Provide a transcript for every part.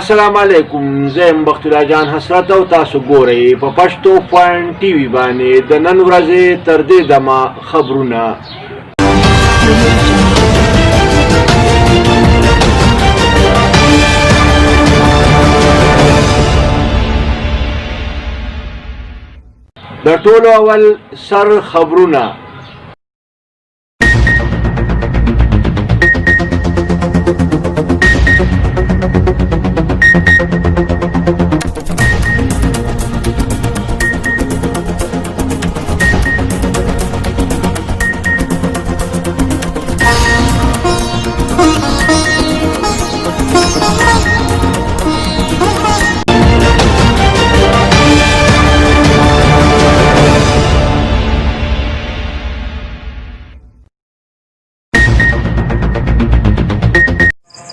السلام علیکم، زه یم بخت الله جان حسرت او تاسو ګورئ په پښتو پوینټ ټي وي باندې د نن ورځې تر دې دمه خبرونه. د ټولو اول سر خبرونه.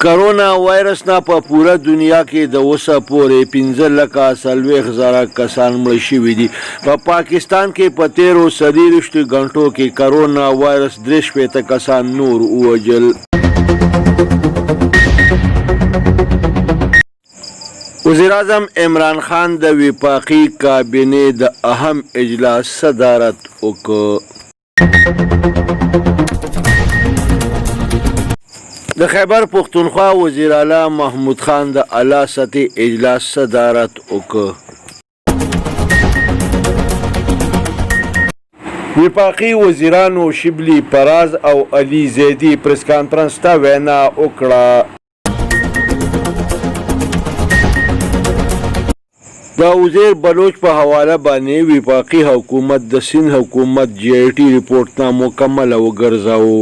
کرونا وایرس نه په پوره دنیا کې د اوسه پورې 15 لکه 40,000 کسان مړه شوي دي. په پاکستان کې په تیرو 24 غنټو کې کرونا وایرس 63 کسان نور ووژل. وزیراعظم عمران خان د وفاقي کابینې د اهم اجلاس صدارت وکړ. د خیبر پښتونخوا وزیر اعلی محمود خان د اعلی سطح اجلاس صدارت وکړ. وفاقي وزیرانو شبلي فراز او علي زیدي پریس کانفرنس ته وینا وکړه. د عزیر بلوچ په حواله باندې وفاقي حکومت د سیند حکومت جي آی ټي رپورټ نا مکمله وګرځاو.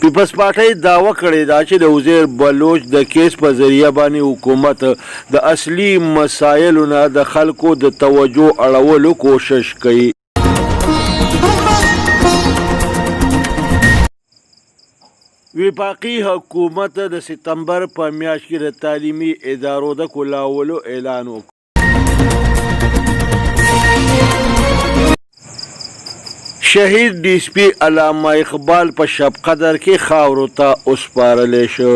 پیپلز پارټۍ دعوه کړې ده چې د عزیر بلوچ د کیس په ذریعه باندې حکومت د اصلي مسایلو نه د خلکو د توجه اړولو کوشش کوي. وفاقي حکومت د ستمبر په میاشت کې د تعلیمي ادارو د کولاولو اعلان وکړ. شهید ډي اس پي علامه اقبال په شب قدر کې خاورو ته وسپارل شو.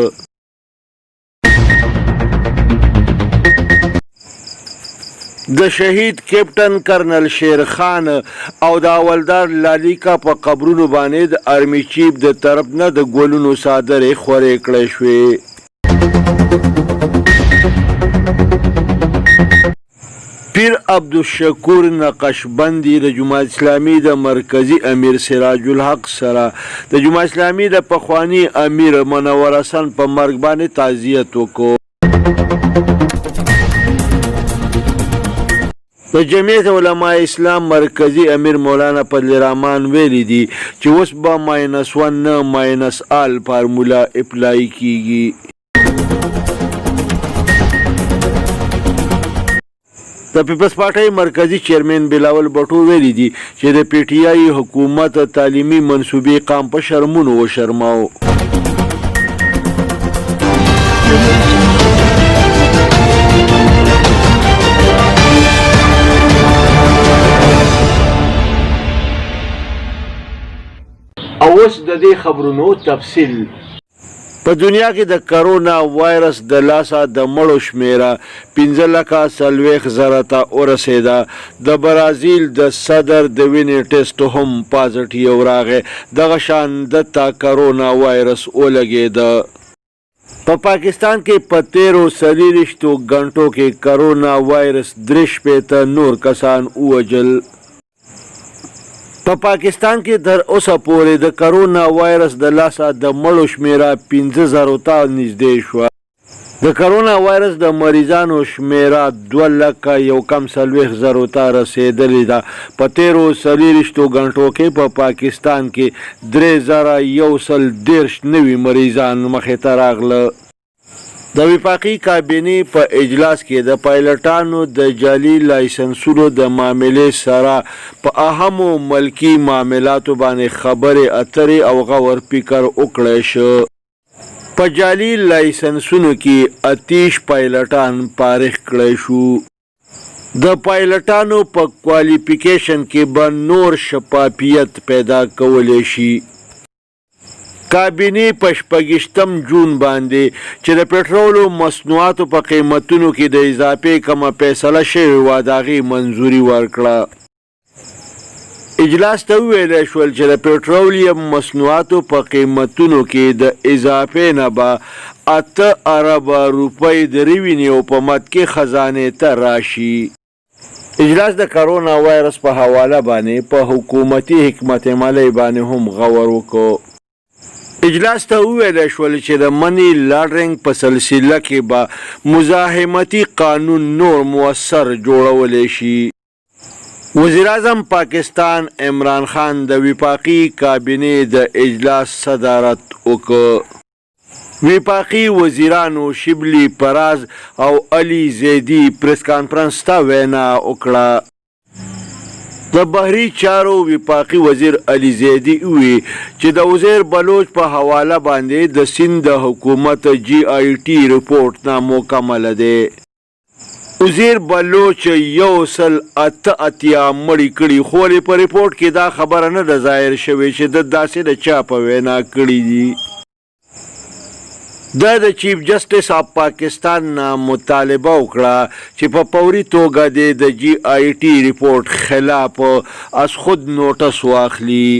د شهید کیپټن کرنل شیر خان او د اولدار لالیکا په قبرونو باندې د آرمي چیف د طرف نه د ګلونو څادرې خورې کړې شوې. پیر عبدالشکور نقشبندي د جماعت اسلامي د مرکزي امیر سراج الحق سره د جماعت اسلامي د پخواني امیر منور حسن په مرګ باندې تعزیت وکړ. د جمعیت علماء اسلام مرکزي امیر مولانا فضل الرحمن ویلي دي چې اوس به ماینس ون نه ماینس آل فارموله اپلای کیږي. د پیپلز پارټۍ مرکزي چیئرمین بلاول بټو ویلي دي چې د پي ټي آی حکومت تعلیمي منصوبې قام په شرمونو وشرماو. او اوس د دې خبرونو تفصیل. په دنیا کې د کرونا وایرس د لاسه د مړو شمېره 5 لکه 40,000 ته ورسېده. د برازیل د صدر د وینې ټېسټ هم پازټیو راغی، دغه شان ده ته کرونا وایرس ولګېده. په پاکستان کې په تېرو 24 ګنټو کې کرونا وایرس 63 نور کسان ووژل. په پاکستان کې تر اوسه پورې د کرونا وایرس د لاسه د مړو شمېره 5 زرو ته نږدې شوه. د کرونا وایرس د مریضانو شمېره 2 لکه یو کم 40 زرو ته رسېدلې ده. په تېرو 24 ګنټو کې په پاکستان کې 3130 نوي مریضان مخې ته راغله. د وفاقي کابینې په اجلاس کې د پایلټانو د جعلي لایسنسونو د معاملې سره په اهمو ملکي معاملاتو باندې خبرې اترې او غور فکر وکړی شو. په جعلي لایسنسونو کې اتیش پایلټان فارغ کړی شو. د پایلټانو په کوالیفیکیشن کې به نور شفافیت پیدا کولی شي. کابینې په شپږیشتم جون باندې چې د پټرولو مصنوعاتو په قیمتونو کې د اضافې کومه فیصله شوې وه، د هغې منظوري ورکړه. اجلاس ته وویل شول چې د پټرولیم مصنوعاتو په قیمتونو کې د اضافې نه به 8 اربه روپۍ د ریونیو په مد کې خزانې ته راشي. اجلاس د کرونا وایرس په حواله باندې په حکومتي حکمت عملۍ باندې هم غور وکړ. اجلاس ته وویل شول چې د مني لانډرنګ په سلسله کې به مزاحمتي قانون نور موثر جوړولی شي. وزیراعظم پاکستان عمران خان د وفاقي کابینې د اجلاس صدارت وکړ. وفاقي وزیرانو شبلي فراز او علي زیدي پریس کانفرنس ته وینا وکړه. د بحري چارو وفاقي وزیر علي زیدي ووی چې د عزیر بلوچ په حواله باندې د سیند د حکومت جي آی ټي رپورټ نامکمل دی. عزیر بلوچ 188 مړي کړي خو ولې په رپورټ کې دا خبره نه ده ظاهر شوې چې ده داسې د چا په وینا کړي دي. ده د چیف جسټس آف پاکستان نه مطالبه وکړه چې په فوري توګه دې د جي آی ټي رپورټ خلاف از خود نوټس واخلي.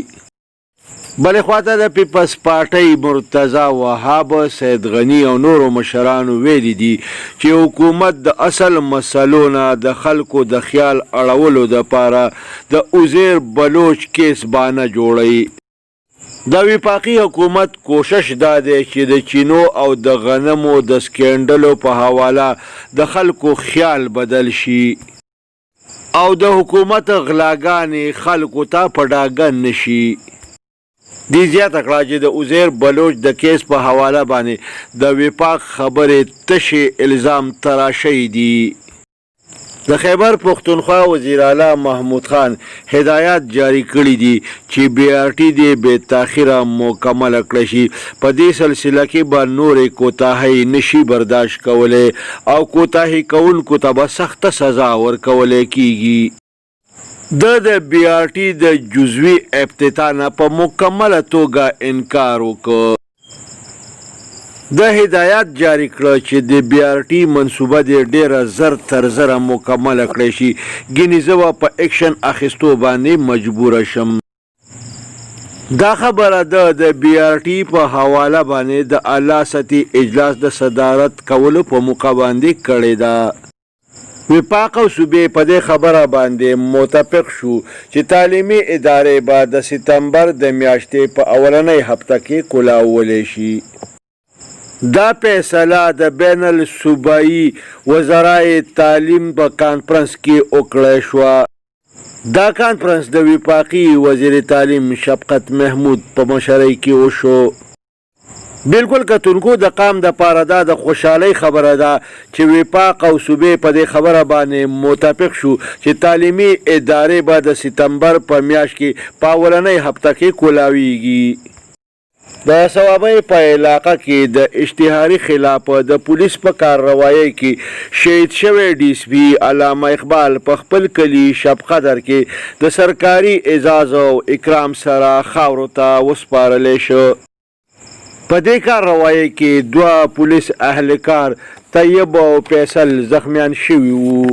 بلې خواته د پیپلز پارټۍ مرتضی وهاب، سید غني او نورو مشرانو ویلي دي چې حکومت د اصل مسلو نه د خلکو د خیال اړولو دپاره د عزیر بلوچ کیس بانه جوړوي. د وفاقي حکومت کوشش دا دی چې د چینو او د غنمو د سکینډلو په حواله د خلکو خیال بدل شي. او د حکومت غلاګانې خلکو ته په ډاګه نه شي. دې زیاته کړه چې د عزیر بلوچ د کیس په حواله باندې د وفاق خبرې تشې الزام تراشۍ دي. د خیبر پښتونخوا وزیراعلی محمود خان هدایات جاري کړي دي چې بي ار ټي دې بې تاخیره مکمله کړی شي، په دې سلسله کې به نورې کوتاهۍ نه شي برداشت کولی او کوتاهي کوونکو ته به سخته سزا ورکولی کېږي. ده د بي ار ټي د جزوي افتتاح نه په مکمله توګه انکار وکړ. ده هدايات جاري کړه چې د بي ار ټي منصوبه دې ډېره زر تر زره مکمله کړی شي ګنې زه به په اېکشن اخستو باندې مجبوره شم. دا خبره ده د بي ار ټي په حواله باندې د اعلی سطحې اجلاس د صدارت کولو په موقع باندې کړې ده. وفاق او صوبې په دې خبره باندې متفق شو چې تعلیمي ادارې به د ستمبر د میاشتې په اولنۍ هفته کې کولاولی شي. دا فیصله د بین الصوبايي وزرای تعلیم په کانفرنس کې وکړی شوه. دا کانفرنس د وفاقي وزیر تعلیم شفقت محمود په مشرۍ کې وشو. بلکل کتونکو د قام د پاره دا د خوشحالۍ خبره ده چې وفاق او صوبې په دې خبره باندې متفق شو چې تعلیمي ادارې به د ستمبر په میاشت کې په اولنۍ هفته کې کولاویږي. د صوابۍ په علاقه کې د اشتهاري خلاف د پولیس په کارروایۍ کې شهید شوی ډي اس پي علامه اقبال په خپل کلي شبقدر کې د سرکاري اعزاز او اکرام سره خاورو ته وسپارل شو. په دې کارروایۍ کې دوه پولیس اهلکار طیب او فیصل زخمیان شوي وو.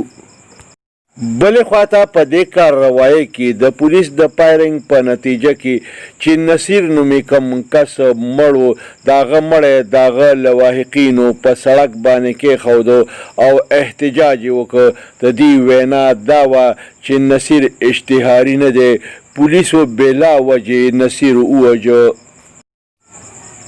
بلې خواته په دې کارروایۍ کې د پولیس د فایرنګ په نتیجه کې چې نصیر نومې کوم کس مړ و، د هغه مړی د هغه لواحقینو په سړک باندې کېښود او احتجاج یې وکړ. د دوی وینا دا وه چې نصیر اشتهاري نه دی، پولیسو بېلا وجې نصیر ووژه.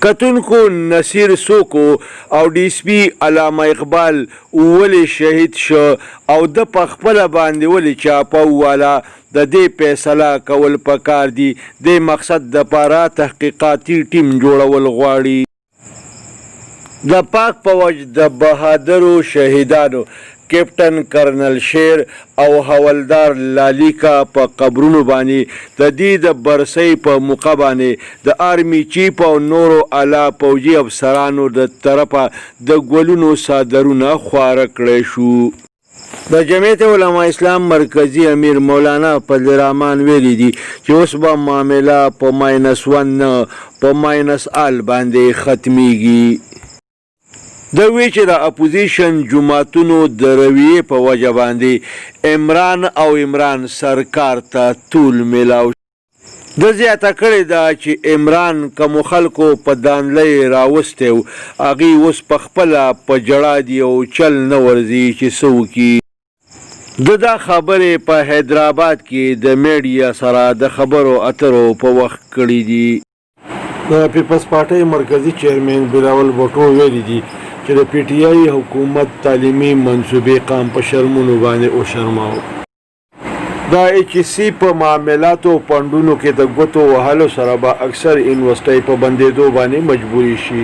کتونکو نصیر څوک و او ډي اس پي علامه اقبال ولې شهید شو او ده په خپله باندې ولې چاپه وواله، د دې فیصله کول پکار دي، دې مقصد دپاره تحقیقاتي ټیم جوړول غواړي. د پاک پوځ د بهادرو شهیدانو کیپټن کرنل شیر او حولدار لالیکا په قبرونو باندې د دوی د برسۍ په موقع باندې د آرمي چیف او نورو اعلی پوځي افسرانو د طرفه د ګلونو څادرونه خواره کړی شو. د جمعیت علماء اسلام مرکزي امیر مولانا فضل الرحمن ویلي دي چې اوس به معامله په ماینس ون نه په ماینس ال باندې ختمیږي. ده وی چې د اپوزیشن جوماتونو د رویې په وجه باندې عمران او عمران سرکار ته تول میلاو شو. ده زیاته کړې ده چې عمران کومو خلکو په داندلۍ راوستی و هغوی اوس پخپله په ژړا دي او چل نه ورځي چې څه وکړي. ده دا خبرې په حیدرآباد کې د میډیا سره د خبرو اترو په وخت کړې دي. د پیپلز پارټۍ مرکزي چیئرمین بلاول بټو ویلي دي چې د پي ټي آی حکومت تعلیمي منصوبې قام په شرمونو باندې وشرماو. د ایچ ای سي په معاملاتو او فنډونو کې د ګوتو وهلو سره به اکثر یونیورسټۍ په بندېدو باندې مجبورې شي.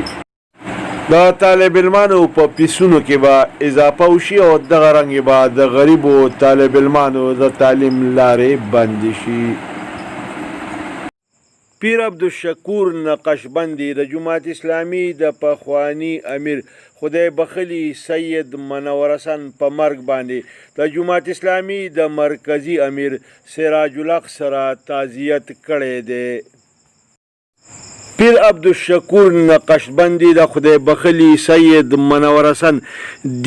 د طالب علمانو په فیسونو کې به اضافه وشي او دغه رنګ به د غریبو طالب علمانو د تعلیم لارې بندې شي. پیر عبدالشکور نقشبندي د جماعت اسلامي د پخواني امیر خدای بخښلي سید منور حسن په مرګ باندې د جماعت اسلامي د مرکزي امیر سراج الحق سره تعزیت کړی دی. پیر عبدالشکور نقشبندي د خدای بخښلي سید منور حسن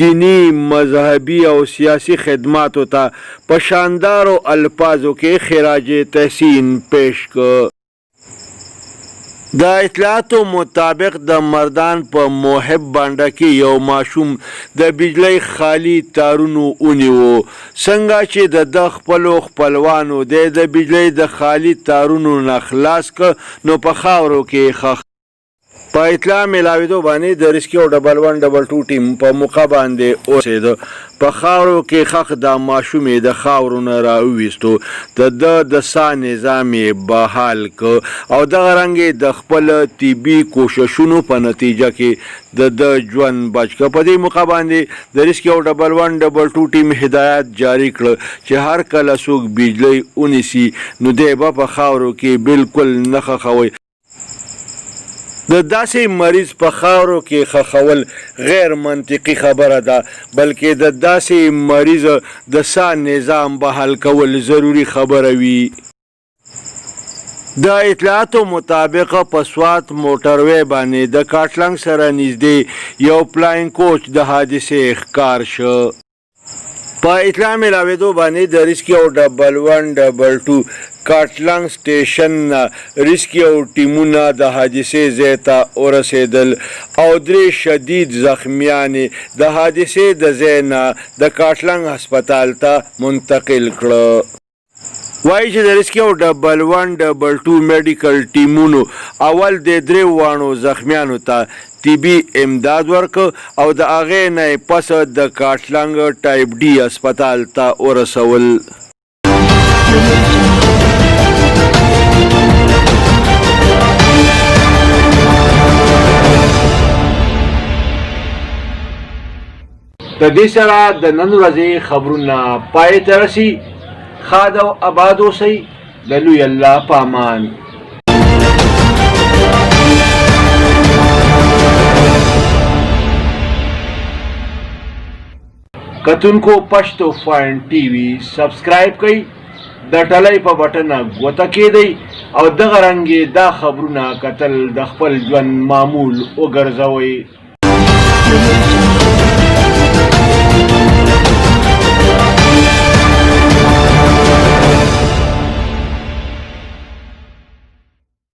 دیني، مذهبي او سیاسي خدماتو ته په شاندارو الفاظو کې خراج تحسین پیش کړ. د اطلاعاتو مطابق د مردان په محب بانډه کې یو ماشوم د بجلۍ خالي تارونو ونیو، څنګه چې د ده خپلو خپلوانو دی د بجلۍ د خالي تارونو نه خلاص کړ نو په خاورو کې یې ښخ په اطلاع ملاویدو باندې د ریسکیو ډبل ون ډبل ټو ټیم په موقع باندې اورسید په خاورو کې خښ دا ماشوم یې د خاورو نه را وویستو د ده د ساه نظام یې بحال که او دغه رنګ یې د خپل طبي کوششونو په نتیجه کې د ده ژوند بچ که په دې موقع باندې د ریسکیو ډبل ون ډبل ټو ټیم هدایات جاري کړ چې هر کله څوک بجلۍ ونیسي نو دی به په خاورو کې بالکل نه خښوي. د داسې مریض په خاورو کې ښخول غیر منطقي خبره ده، بلکې د داسې مریض د ساه نظام بحال کول ضروري خبره وي. د اطلاعاتو مطابق په سوات موټروی باندې د کاټلنګ سره نږدې یو پلاینګ کوچ د حادثې ښکار شو. په اطلاع ملاوېدو باندې د ریسکیو ډبل ون ډبل ټو کاټلنګ سټېشن نه ریسکیو ټیمونه د حادثې ځای ته ورسېدل او درې شدید زخمیان یې د حادثې د ځای نه د کاټلنګ هسپتال ته منتقل کړه. وايي چې د ریسکیو ډبل ون ډبل ټو میډیکل ټیمونو اول دې دریو واڼو زخمیانو ته طبي امداد ورکړ او د هغې نه یې پس د کاټلنګ ټایپ ډي هسپتال ته ورسول. د دې سره د نن ورځې خبرونه پای ته رسي. ښاد او اباد اوسئ. د لوی الله په امان. کتونکو پښتو فاین ټي وي سبسکرایب کړئ، د ټلۍ په بټنه ګوته کېدئ او دغه رنګ دا خبرونه کتل د خپل ژوند معمول وګرځوئ.